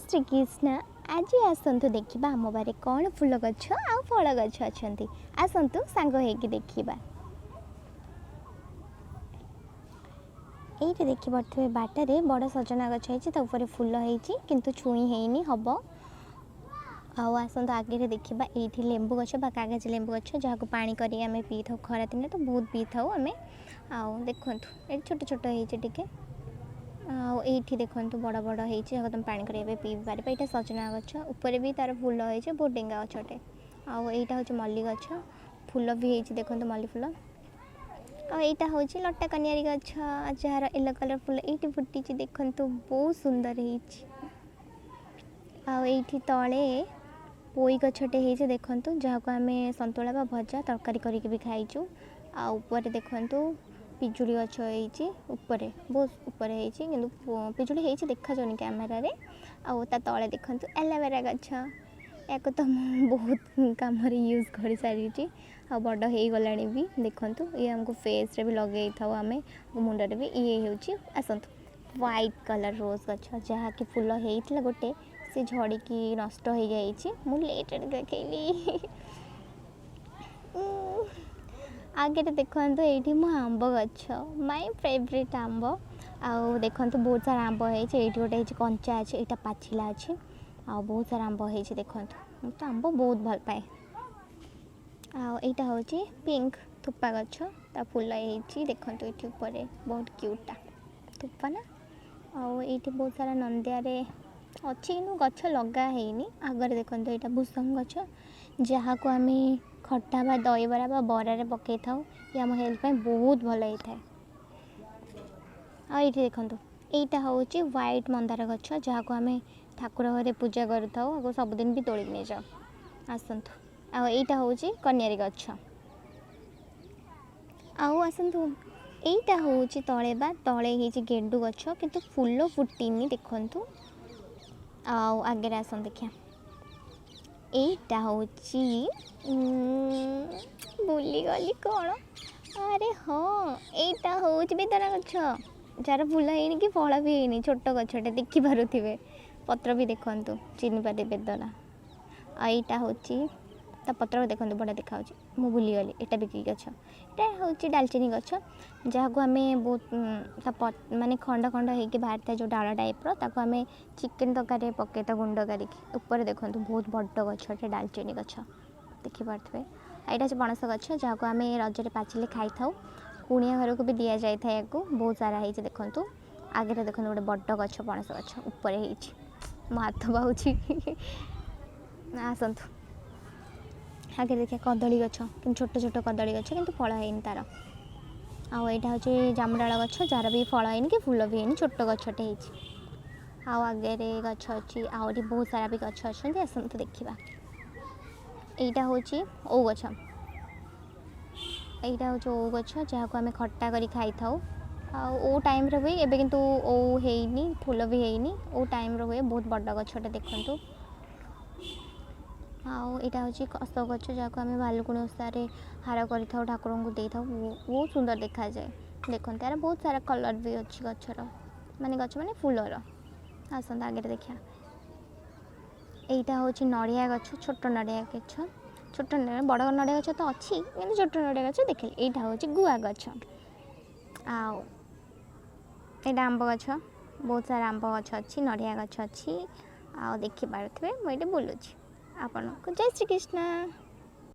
ଶ୍ରୀକୃଷ୍ଣ। ଆଜି ଆସନ୍ତୁ ଦେଖିବା ଆମ ବାରେ କ'ଣ ଫୁଲ ଗଛ ଆଉ ଫଳ ଗଛ ଅଛନ୍ତି। ଆସନ୍ତୁ ସାଙ୍ଗ ହେଇକି ଦେଖିବା। ଏଇଠି ଦେଖିପାରୁଥିବେ, ବାଟରେ ବଡ଼ ସଜନା ଗଛ ହେଇଛି। ତା ଉପରେ ଫୁଲ ହେଇଛି, କିନ୍ତୁ ଛୁଇଁ ହେଇନି, ହେବ। ଆଉ ଆସନ୍ତୁ ଆଗରେ ଦେଖିବା। ଏଇଠି ଲେମ୍ବୁ ଗଛ ବା କାଗଜ ଲେମ୍ବୁ ଗଛ, ଯାହାକୁ ପାଣି କରି ଆମେ ପିଇଥାଉ। ଖରାଦିନେ ତ ବହୁତ ପିଇଥାଉ ଆମେ। ଆଉ ଦେଖନ୍ତୁ, ଏଇଠି ଛୋଟ ଛୋଟ ହେଇଛି ଟିକେ। ଆଉ ଏଇଠି ଦେଖନ୍ତୁ, ବଡ଼ ବଡ଼ ହେଇଛି, ଯାହାକୁ ତମେ ପାଣି କରି ଏବେ ପିଇ ପାରିବ। ଏଇଟା ସଜନା ଗଛ, ଉପରେ ବି ତା'ର ଫୁଲ ହେଇଛି, ବହୁତ ଡେଙ୍ଗା ଗଛଟେ। ଆଉ ଏଇଟା ହେଉଛି ମଲ୍ଲି ଗଛ, ଫୁଲ ବି ହେଇଛି, ଦେଖନ୍ତୁ ମଲ୍ଲି ଫୁଲ। ଆଉ ଏଇଟା ହେଉଛି ଲଟା କନିଆରୀ ଗଛ, ଯାହାର ୟେଲୋ କଲର୍ ଫୁଲ ଏଇଠି ଫୁଟିଛି। ଦେଖନ୍ତୁ, ବହୁତ ସୁନ୍ଦର ହେଇଛି। ଆଉ ଏଇଠି ତଳେ ପୋଇ ଗଛଟେ ହେଇଛି, ଦେଖନ୍ତୁ, ଯାହାକୁ ଆମେ ସନ୍ତୁଳା ବା ଭଜା, ତରକାରୀ କରିକି ବି ଖାଇଛୁ। ଆଉ ଉପରେ ଦେଖନ୍ତୁ, ପିଜୁଳି ଗଛ ହେଇଛି। ଉପରେ, ବହୁତ ଉପରେ ହେଇଛି, କିନ୍ତୁ ପିଜୁଳି ହେଇଛି, ଦେଖାଯାଉନି କ୍ୟାମେରାରେ। ଆଉ ତା ତଳେ ଦେଖନ୍ତୁ ଆଲୋଭେରା ଗଛ। ୟାକୁ ତ ମୁଁ ବହୁତ କାମରେ ୟୁଜ୍ କରିସାରିଛି ଆଉ ବଡ଼ ହେଇଗଲାଣି ବି। ଦେଖନ୍ତୁ, ଇଏ ଆମକୁ ଫେସ୍ରେ ବି ଲଗେଇଥାଉ ଆମେ, ମୁଣ୍ଡରେ ବି। ଇଏ ହେଉଛି, ଆସନ୍ତୁ, ହ୍ୱାଇଟ୍ କଲର୍ ରୋଜ୍ ଗଛ, ଯାହାକି ଫୁଲ ହେଇଥିଲା ଗୋଟେ, ସେ ଝଡ଼ିକି ନଷ୍ଟ ହେଇଯାଇଛି। ମୁଁ ଲେଟ୍ରେ ଦେଖେଇଲି। ଆଗରେ ଦେଖନ୍ତୁ, ଏଇଠି ମୋ ଆମ୍ବ ଗଛ, ମାଇ ଫେଭରେଟ୍ ଆମ୍ବ। ଆଉ ଦେଖନ୍ତୁ, ବହୁତ ସାରା ଆମ୍ବ ହେଇଛି। ଏଇଠି ଗୋଟେ ହେଇଛି, କଞ୍ଚା ଅଛି, ଏଇଟା ପାଚିଲା ଅଛି। ଆଉ ବହୁତ ସାରା ଆମ୍ବ ହେଇଛି, ଦେଖନ୍ତୁ। ମୁଁ ତ ଆମ୍ବ ବହୁତ ଭଲ ପାଏ। ଆଉ ଏଇଟା ହେଉଛି ପିଙ୍କ ଥୋପା ଗଛ, ତା ଫୁଲ ହେଇଛି, ଦେଖନ୍ତୁ ଏଇଠି ଉପରେ। ବହୁତ କ୍ୟୁଟ୍ଟା ଥୋପା ନା? ଆଉ ଏଇଠି ବହୁତ ସାରା ନନ୍ଦିଆରେ ଅଛି, କିନ୍ତୁ ଗଛ ଲଗା ହେଇନି। ଆଗରେ ଦେଖନ୍ତୁ, ଏଇଟା ଭୃସଙ୍ଗ ଗଛ, ଯାହାକୁ ଆମେ ଖଟା ବା ଦହିବରା ବା ବରାରେ ପକାଇଥାଉ। ଇଏ ଆମ ହେଲ୍ଥ ପାଇଁ ବହୁତ ଭଲ ହେଇଥାଏ। ଆଉ ଏଇଠି ଦେଖନ୍ତୁ, ଏଇଟା ହେଉଛି ହ୍ୱାଇଟ୍ ମନ୍ଦାର ଗଛ, ଯାହାକୁ ଆମେ ଠାକୁର ଘରେ ପୂଜା କରିଥାଉ ଆଉ ସବୁଦିନ ବି ତୋଳିକି ନେଇଯାଉ। ଆସନ୍ତୁ, ଆଉ ଏଇଟା ହେଉଛି କନିଆରୀ ଗଛ। ଆଉ ଆସନ୍ତୁ, ଏଇଟା ହେଉଛି ତଳେ ବା ତଳେ ହେଇଛି ଗେଣ୍ଡୁ ଗଛ, କିନ୍ତୁ ଫୁଲ ଫୁଟିନି, ଦେଖନ୍ତୁ। ଆଉ ଆଗରେ ଆସନ୍ତୁ, ଦେଖିବା। ଏଇଟା ହେଉଛି, ଭୁଲିଗଲି କ'ଣ? ଆରେ ହଁ, ଏଇଟା ହେଉଛି ବେଦନା ଗଛ, ଯାହାର ଫୁଲ ହେଇନି କି ଫଳ ବି ହେଇନି। ଛୋଟ ଗଛଟେ, ଦେଖିପାରୁଥିବେ। ପତ୍ର ବି ଦେଖନ୍ତୁ, ଚିହ୍ନିପାରିବେ ବେଦନା। ଆଉ ଏଇଟା ହେଉଛି ତା ପତ୍ର, ଦେଖନ୍ତୁ, ବଢ଼ିଆ ଦେଖାହେଉଛି। ମୁଁ ଭୁଲିଗଲି ଏଇଟା ବି କି ଗଛ। ଏଇଟା ହେଉଛି ଡାଲଚିନି ଗଛ, ଯାହାକୁ ଆମେ ବହୁତ ତା ମାନେ ଖଣ୍ଡ ଖଣ୍ଡ ହେଇକି ବାହାରିଥାଏ ଯେଉଁ ଡାଳ ଟାଇପ୍ର, ତାକୁ ଆମେ ଚିକେନ୍ ତରକାରୀରେ ପକାଇଥାଉ ଗୁଣ୍ଡ କରିକି। ଉପରେ ଦେଖନ୍ତୁ, ବହୁତ ବଡ଼ ଗଛଟେ ଡାଲଚିନି ଗଛ, ଦେଖିପାରୁଥିବେ। ଆଉ ଏଇଟା ହେଉଛି ପଣସ ଗଛ, ଯାହାକୁ ଆମେ ରଜରେ ପାଚିଲେ ଖାଇଥାଉ। କୁଣିଆ ଘରକୁ ବି ଦିଆଯାଇଥାଏ ୟାକୁ। ବହୁତ ସାରା ହେଇଛି, ଦେଖନ୍ତୁ। ଆଗରେ ଦେଖନ୍ତୁ, ଗୋଟେ ବଡ଼ ଗଛ, ପଣସ ଗଛ ଉପରେ ହେଇଛି। ମୋ ହାତ ପାଉଛି। ଆସନ୍ତୁ ଆଗରେ ଦେଖିବା। କଦଳୀ ଗଛ, କିନ୍ତୁ ଛୋଟ ଛୋଟ କଦଳୀ ଗଛ, କିନ୍ତୁ ଫଳ ହେଇନି ତାର। ଆଉ ଏଇଟା ହେଉଛି ଜାମୁଡାଳ ଗଛ, ଯାହାର ବି ଫଳ ହେଇନି କି ଫୁଲ ବି ହେଇନି, ଛୋଟ ଗଛଟେ ହେଇଛି। ଆଉ ଆଗରେ ଗଛ ଅଛି, ଆହୁରି ବହୁତ ସାରା ବି ଗଛ ଅଛନ୍ତି। ଆସନ୍ତୁ ଦେଖିବା। ଏଇଟା ହେଉଛି ଓଉ ଗଛ। ଏଇଟା ହେଉଛି ଓଉ ଗଛ, ଯାହାକୁ ଆମେ ଖଟା କରି ଖାଇଥାଉ। ଆଉ ଓଉ ଟାଇମ୍ରେ ହୁଏ, ଏବେ କିନ୍ତୁ ଓଉ ହେଇନି, ଫୁଲ ବି ହେଇନି। ଓଉ ଟାଇମ୍ରେ ହୁଏ। ବହୁତ ବଡ଼ ଗଛଟା, ଦେଖନ୍ତୁ। ଆଉ ଏଇଟା ହେଉଛି ଅଶୋକ ଗଛ, ଯାହାକୁ ଆମେ ଭାଲୁକୁଣି ଓଷାରେ ହାର କରିଥାଉ, ଠାକୁରଙ୍କୁ ଦେଇଥାଉ। ବହୁତ ସୁନ୍ଦର ଦେଖାଯାଏ, ଦେଖନ୍ତୁ। ଏହାର ବହୁତ ସାରା କଲର୍ ବି ଅଛି ଗଛର, ମାନେ ଗଛ ମାନେ ଫୁଲର। ଆସନ୍ତୁ ଆଗରେ ଦେଖିବା। ଏଇଟା ହେଉଛି ନଡ଼ିଆ ଗଛ, ଛୋଟ ନଡ଼ିଆ ଗଛ। ଛୋଟ ନଡ଼ିଆ, ବଡ଼ ନଡ଼ିଆ ଗଛ ତ ଅଛି, କିନ୍ତୁ ଛୋଟ ନଡ଼ିଆ ଗଛ ଦେଖିଲି। ଏଇଟା ହେଉଛି ଗୁଆ ଗଛ। ଆଉ ଏଇଟା ଆମ୍ବ ଗଛ। ବହୁତ ସାରା ଆମ୍ବ ଗଛ ଅଛି, ନଡ଼ିଆ ଗଛ ଅଛି। ଆଉ ଦେଖିପାରୁଥିବେ, ମୁଁ ଏଇଠି ବୁଲୁଛି। ଆପଣଙ୍କୁ ଜୟ ଶ୍ରୀକୃଷ୍ଣ।